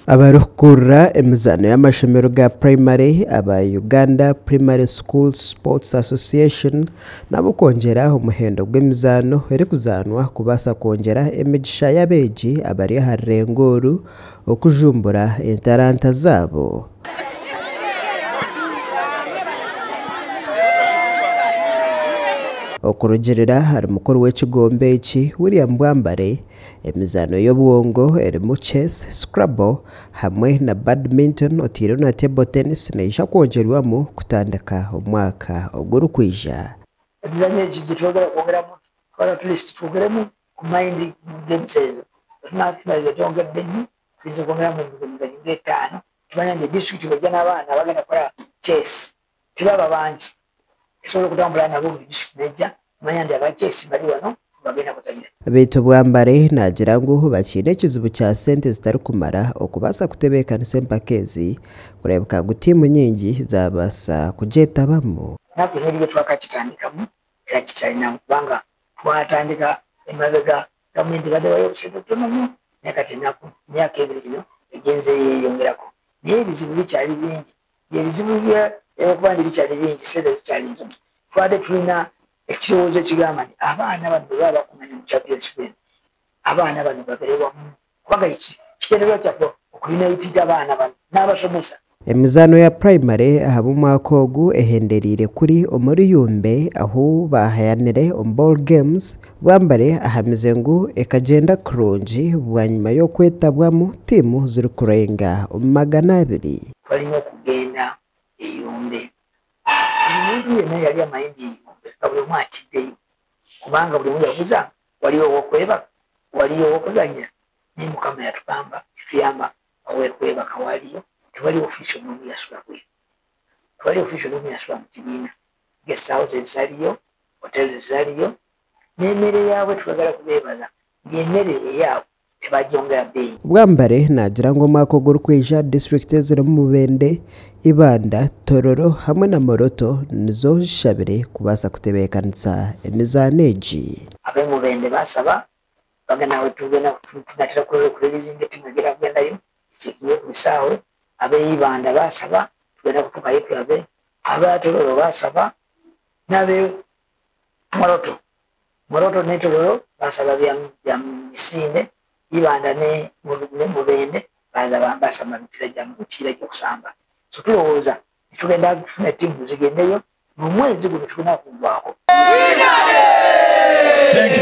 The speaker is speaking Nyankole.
Abarikukurira emizaano y'amashomero ga purayimare aba Uganda Primary Schools Sports Association n'ab'okwongyera omuhendo gw'emizaano erikuzaanwa kubaasa kwongyera emigisha y'abeegi abari aha rurengo oru okujumbura entaranta zaabo. Okurugiirira ahari mukuru w'ekigombe eki, William Bwambare, Emizaano y'obwongo erimu Chess, Scrabble hamwe na Badminton oteireho na Table Tennis neija kwongyerwamu kutandika omwaka ogurikwija. Emizanyo egi gitwongera kwongeramu twara at least twongeremu ku mind games ezo tumaliza twongeddemu tuyinza kwongeramu emizanyo ng'etaano tumanya nti district bwejja n'abaana abagenda kukola chess tibaba bangi esobola okutambula nabo buli district nejja manya nti aba chess bali wano bagenda kuzanyira. Beitu Bwambare naagira ngu bakiine ekizibu kya sente zitarikumara okubaasa kutebeekanisa empaka ezi kureebeka ngu tiimu nyingi zaabaasa kugyetabamu. Naffe engeri gyetwakakitandikamu era kikyalinamu kubanga twatandika emabega gavumenti ebadde ewayo obusente butono nnyo naye kati enaku emyaka ebiri gino egenze yeyongerako naye ebizibu bikyali bingi Ebizibu by'okuba nti bikyali bingi, ssente zikyali ntono. Twabadde tulina ekirowoozo ekigamba nti abaana bano bwe baba bakuŋŋaanye mu championship eno, abaana bano babeere wamu kubanga kigendererwa kyaffe okuyunayitinga abaana bano n'abasomesa. Emizaano ya purayimare ahabw'omwaka ogu ehendereire kuri omuri Yumbe ahu baahayanire omu Bowl Games, Bwambare ahamize ngu ekagyenda kurungi bwanyima y'okwetabwamu tiimu zirikurenga omu 200. Twalina okugenda e Yumbe. Buli muntu yenna yali amanyi nti e Yumbe nga buli omu atiddeyo kubanga buli omu yabuuza waliyo owokwebaka, waliyo owokuzanyira naye Mukama yatugamba yatuyamba awekwebaka waliyo tewali official nomu yasula bweru, tewali official nomu yasula mu kibiina, guest houses zaliyo, hotels zaliyo n'emere yabwe twagala kubebaza nti emere eyabwe tebagyongera bbeeyi. Bwambare naagira ngu omwaka ogurikwija disiturikiti ezirimu Mubende, Ibanda, Tororo hamwe na Moroto nizo zishabire kubaasa kutebeekanisa emizaano egi. Ab'e Mubende baasaba bagenda tunatera kurelizinga etiimu egenda kugendayo echeckinge ku bisaawe, ab'e Ibanda baasaba tugenda kutuukayo tulabe, aba Tororo baasaba n'ab'e Moroto. Moroto ne Tororo basaba bya misinde, Ibanda ne Mubende basaba mipiira gy'okusamba. So tulowooza nti tugenda kufuna ttiimu zigendeyo ng'omwezi guno tegunaba kuggwako.